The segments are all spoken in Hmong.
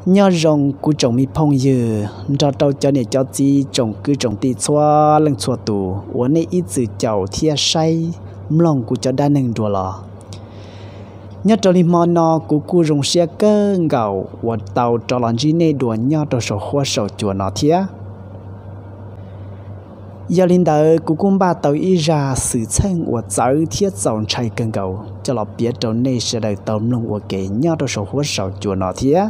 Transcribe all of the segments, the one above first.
Nyob zoo kuv tsoom me phooj ywg nrog rau cov niam cov txiv tsoom kwv tsoom tij txhua leej txhua tus uas nej ib txwm caum thiab saib mloog kuv cov dab neeg dua los. Nyob rau li hmo no kuv kuj zoo siab kawg nkaus uas tau rov los ntsib nej dua nyob rau saum huab saum cua no thiab. Yog li ntawd kuv kuj npaj tau ib zaj xwm txheej uas txawv thiab txaus ntshai kawg nkaus coj los piav rau nej sawv daws tau mloog ua ke nyob rau saum huab saum cua no thiab.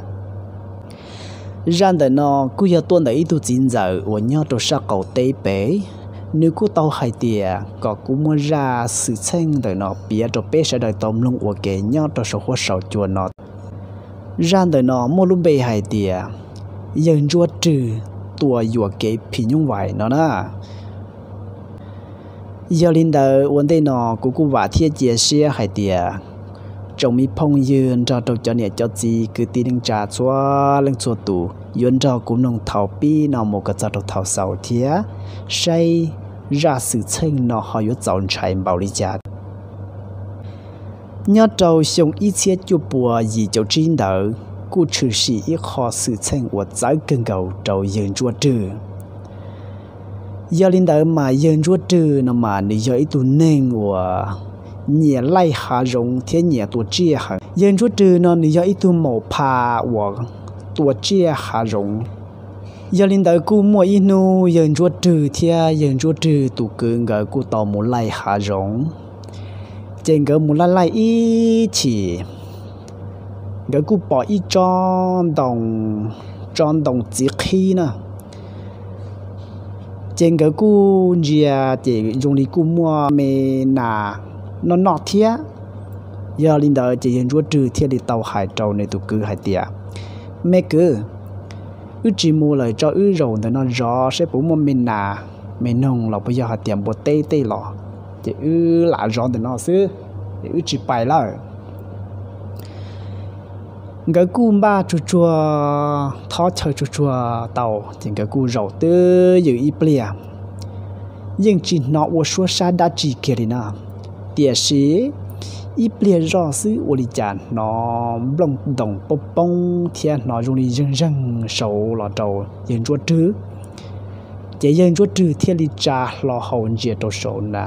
Zaj ntawm no kuj yog tuaj ntawm ib tug txiv ntxawm uas nyob rau sab qaum teb pem. Nws kuj tau hais tias kom kuv muab zaj xwm txheej ntawm no piav rau peb sawv daws tau mloog ua ke nyob rau saum huab saum cua no. Zaj ntawm no muaj lub npe hais tias yawg Ntsuab Rwg tua yuam kev phim nyuj vais no na. Yog li ntawd ua ntej no kuv kuj vam thiab cia siab hais tias tsoom me phooj ywg nrog rau cov niam cov txiv kwv tij neej tsa txhua leej txhua tus yuav nrog kuv mloog thaum pib no mus kom txog rau thaum xaus thiab saib zaj xwm txheej no ho yuav txaus ntshai npaum li cas. Nyob rau xyoo ib txhiab cuaj puas yim caum tsib ntawd kuj tshwm sim ib qho xwm txheej uas txawv kawg nkaus rau yawg Ntsuab Rwg. Yog li ntawd mas yawg Ntsuab Rwg no mas nws yog ib tug neeg uas nyiam laij hav zoov thiab nyiam tua tsiaj heev. Yawg Ntsuab Rwg no nws yog ib tug maum pha uas tua tsiaj hav zoov. Yog li ntawd kuj muaj ib hnub yawg Ntsuab Rwg thiab yawg Ntsuab Rwg tus kwv nkawd kuj tau mus laij hav zoov. Ces nkawd mus laij laij ib chim, nkawd kuj pom ib tsob ntoo, tsob ntoo txiv qhib na. Ces nkawd kuj ntsia ces zoo li kuj muaj me nas noj noj thiab. Yog li ntawd ces yawg Ntsuab Rwg thiaj li tau hais rau nws tus kwv hais tias, me kwv, wb tsis mus lawm, tso wb zaum ntawm no zov saib puas muaj me nas me noog los puas yog hais tias npua teb tej los, ces wb lam zov ntawm no xwb, ces wb tsis pais lawm. Nkawd kuj npaj tsuag tsuag, thob chaw tsuag tsuag tau ces nkawd kuj zaum twj ywm ib pliag, yeej tsis hnov ua suab sab dab tsi kiag li na. Tiam sis ib pliag zoj xwb ua li cas hnov nplooj ntoos poob poob thiab hnov zoo li zeeg zeeg saud los rau yawg Ntsuab Rwg. Ces yawg Ntsuab Rwg thiaj li tsa hlo hau ntsia rau saud na,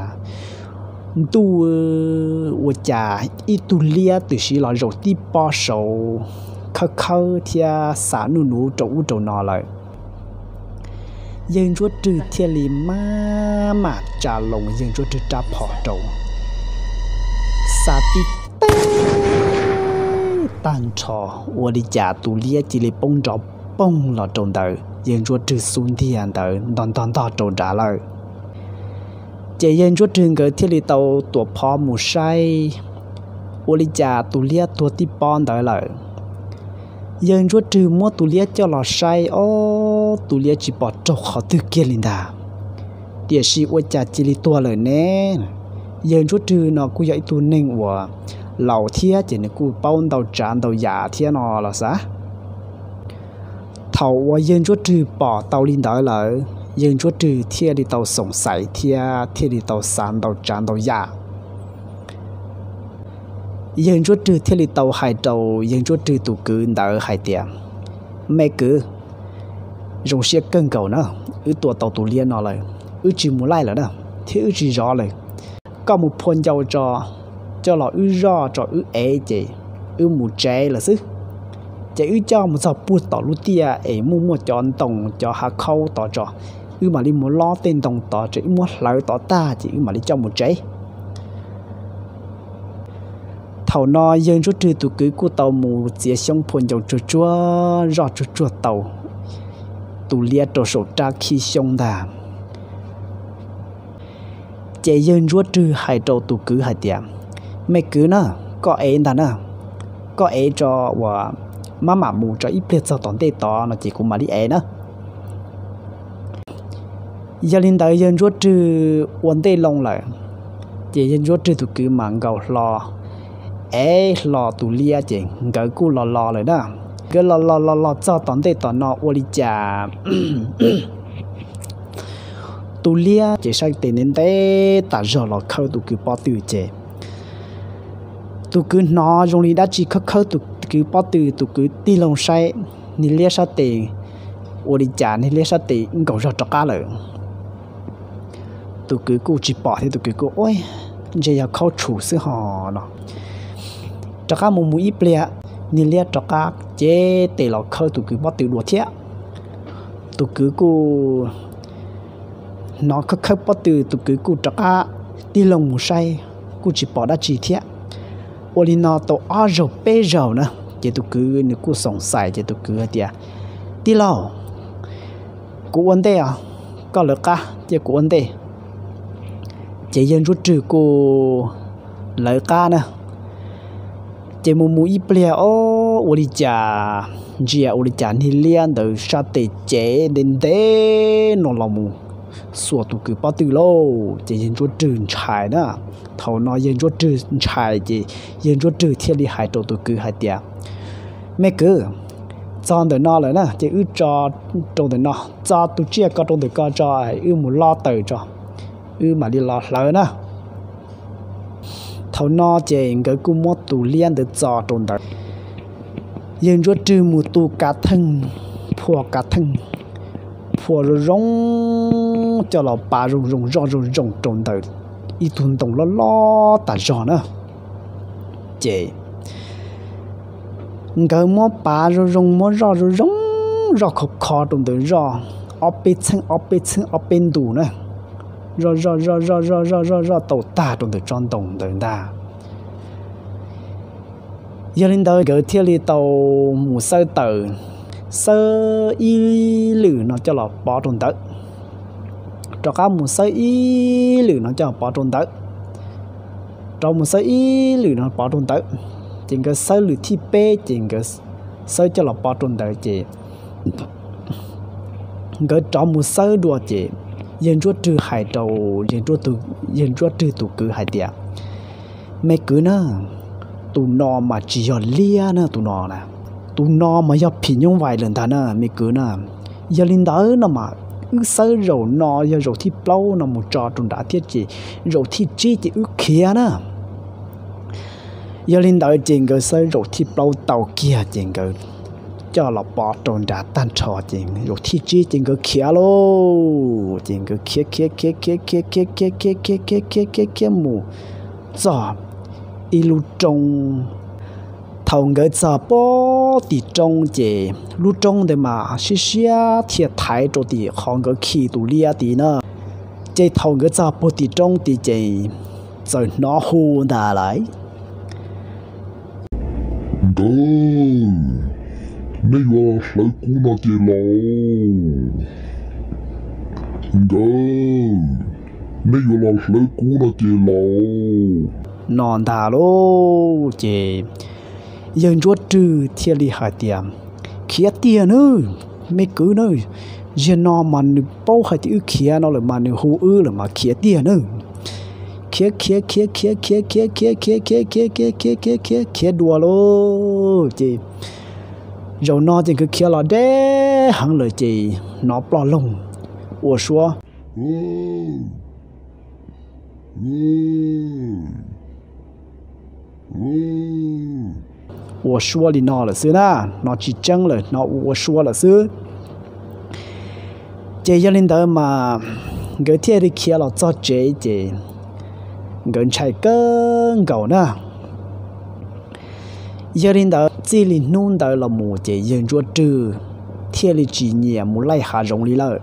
ntuj, ua cas ib tug liab twb sim los zaum tib pob saud khawb khawb thiab xa nuj nuv rau ub rau no lawm. Yawg Ntsuab Rwg thiaj li maj mam tsa loo yawg Ntsuab Rwg rab phom rau, xa tib teg tag nrho, ua li cas tus liab cia li poob nrov poog los rau ntawm yawg Ntsuab Rwg xub ntiag ntawd ntog ntog ntog rau nrad lawm. Ces yawg Ntsuab Rwg nkawd thiaj li tau tuam phov mus saib, ua li cas tus liab tuag tib pob ntawd lawm. Yawg Ntsuab Rwg muab tus liab coj los saib, ob, tus liab tsis pom raug qhov twg kiag li ntag. Tiam sis ua cas cia li tuag lawm ne? Yawg Ntsuab Rwg no kuj yog ib tug neeg uas laus thiab ces nws kuj paub ntau tsav ntau yam thiab no los xav. Thaum uas yawg Ntsuab Rwg pom tau li ntawd lawm, yawg Ntsuab Rwg thiaj li tau xoom xaiv thiab thiaj li tau xav ntau tsav ntau yam. Yawg Ntsuab Rwg thiaj li tau hais rau yawg Ntsuab Rwg tus kwv ntawd hais tias, me kwv, zoo siab kawg nkaus na, wb tua tau tus liab no lawm, wb tsis mus laij lawm na, thiab wb tsis zov lawm. Koj mus phua ncau tso, coj los wb zoj tso wb ev ces wb mus tsev lawm xwb. Ces wb coj mus txog puag tom lub tiaj es muaj muaj cov ntoo cov hav khaub tod tso, wb mam li mus lob tej ntoo tod tso, wb muab hlawv tod tag ces wb mam li coj mus tsev. Thaum no yawg Ntsuab Rwg tus kwv kuj tau mus txiav xyoob phua ncau tsuag tsuag zoj tsuag tsuag tau tus liab rau saum rab khib xyoob ntag. Ces yawg Ntsuab Rwg hais rau tus kwv hais tias, me kwv na, koj ev ntag na, koj ev tso uas maj mam mus tso, ib pliag txog tom ntej tod no ces kuv mam li ev na. Yog li ntawd yawg Ntsuab Rwg ua ntej loo lawm, ces yawg Ntsuab Rwg tus kwv mas nkaus hlo, ev hlo tus liab ces nkawd kuj los los lawm na. Nkawd los los los los txog tom ntej tom no ua li cas tus liab ces saib tes ntev ntev tas zog los khawb tus kwv pob tw ces tus kwv hnov zoo li dab tsi khawb khawb tus kwv pob tw, tus kwv tig loo saib niag liab sab tes, ua li cas niag liab sab tes nkaus zog rov qab lawm. Tus kwv kuj tsis pom thiab, tus kwv kuj ua, ntshe yog khaub tshum xwb hos no. Rov qab mus mus ib pliag, niag liab rov qab cev tes los khawb tus kwv pob tw dua thiab. Tus kwv kuj hnov khawb khawb pob tw, tus kwv kuj rov qab tig loo mus saib, kuj tsis pom dab tsi thiab. Ua li no tau ob zaug peb zaug na, ces tus kwv nws kuj xoom xais, ces tus kwv hais tias, Tij laug, kuv ua ntej os, koj lawv qab ces kuv ua ntej. Ces yawg Ntsuab Rwg kuj lawv qab na. Ces mus mus ib pliag, o, ua li cas, ntsia ua li cas niag liab ntawd sab tes cev ntev ntev no los mus xuas tus kwv pob tw lauj. Ces yawg Ntsuab Rwg ntshai na. Thaum no yawg Ntsuab Rwg ntshai ces yawg Ntsuab Rwg thiaj li hais rau tus kwv hais tias, Me kwv, txog ntawm no lawm na, ces wb tso rau ntawm no, txo tus tsiaj ko rau ntawm ko tso, wb mus lob taws tso, wb mam li los hlawv na. Thaum no ces nkawd kuj muab tus liab ntawd txo rau ntawd. Yawg Ntsuab Rwg mus tu kav theej, phua kav theej, phua zoo zoo coj los pav zoo zoo zoj zoo zoo rau ntawm ib tug ntoo loj loj tas zog na. Ces nkawd muab pav zoo zoo, muab zoj zoo zoo, zoj khov kho rau ntawd zoj ob peb txheej ob peb txheej ob peb ntus na, zoj zoj zoj zoj zoj zoj zoj zoj tau tag rau ntawm tsob ntoo ntawd ntag. Yog li ntawd nkawd thiaj li tau mus xawb taws, xawb ib lwm no coj los pov rau ntawd, rov qab mus xawb ib lwm no coj los pov rau ntawd, rov mus xawb ib lwm no pov rau ntawd. Ces nkawd xawb lwm thib peb ces nkawd xawb coj los pov rau ntawd ces nkawd rov mus xawb dua ces yawg Ntsuab Rwg hais rau yawg Ntsuab Rwg tus kwv hais tias, Me kwv na, tus no mas tsis yog liab na, tus no na, tus no mas yog phim nyuj vais lawm ntag na me kwv na. Yog li ntawd no mas wb xawb zaum no yog zaum thib plaub no mus tso rau nrad thiab ces zaum thib tsib ces wb khiav na. Yog li ntawd ces nkawd xawb zaum thib plaub tau kiag ces nkawd coj los pov rau nrad tag nrho ces zaum thib tsib ces nkawd khiav lauj. Ces nkawd khiav khiav khiav khiav khiav khiav khiav khiav khiav khiav khiav khiav khiav mus txog ib lub roob. Thaum nkawd txog pem tim roob ces lub roob ntawd mas siab siab thiaj thaiv rau tim qhov nkawd khi tus liab tid na. Ces thaum nkawd txog puag tim roob tid ces txawm hnov hu ntag lais, Nkawd, nej yuav los hlawv kub no ces los. Nkawd, nej yuav los hlawv kub no ces los, no ntag lauj. Ces yawg Ntsuab Rwg thiaj li hais tias, Khiav tiag nawb me kwv nawb, zaum no mas nws paub hais tias wb khiav no lawm mas nws hu wb lawm mas khiav tiag nawb. Khiav khiav khiav khiav khiav khiav khiav khiav khiav khiav khiav khiav khiav khiav khiav dua lauj. Ces zaum no ces nkawd khiav los deb heev lawm ces hnov ploj loog ua suab ua suab li no lawm xwb na, hnov tsis tseeb lawm, hnov ua ua suab lawm xwb. Ces yog li ntawd mas nkawd thiaj li khiav los txog tsev ces nkawd ntshai kawg nkaus na. Yog li ntawd txij li hnub ntawd los mus ces yawg Ntsuab Rwg thiaj li tsis nyiam mus laij hav zoov li lawm.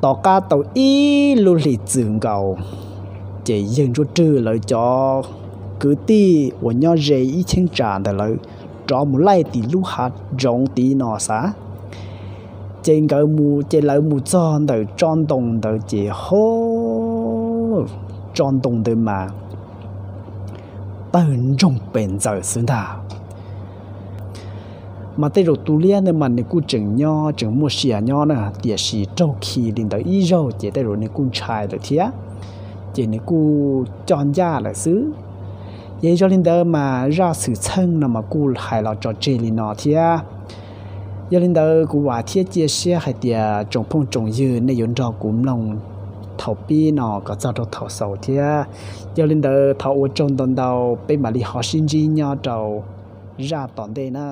Tom qab tau ib lub hlis txwm nkaus, ces yawg Ntsuab Rwg lawv cov kwv tij uas nyob ze ib cheeb tsam ntawm lawv rov mus laij tim lub hav zoov tid no xav. Ces nkawd mus ces lawv mus txog ntawm tsob ntoo ntawd ces ho, tsob ntoo ntawd mas tawg ntsoog pes ntxaws xwb ntag. Mas tej zaum tus liab ntawd mas nws kuj tseem nyob tseem muaj sia nyob na, tiam sis raug khi li ntawd ib zaug ces tej zaum nws kuj ntshai lawm thiab, ces nws kuj coj ncaj lawm xwb. Ces yog li ntawd mas zaj xwm txheej no mas kuj hais los tso tseg li no thiab. Yog li ntawd kuv vam thiab cia siab hais tias tsoom phooj tsoom ywg nej yuav nrog kuv mloog thaum pib no kom txog rau thaum xaus thiab. Yog li ntawd thov ua tsaug ntau ntau, peb mam li ho sib ntsib nyob rau zaj tom ntej na.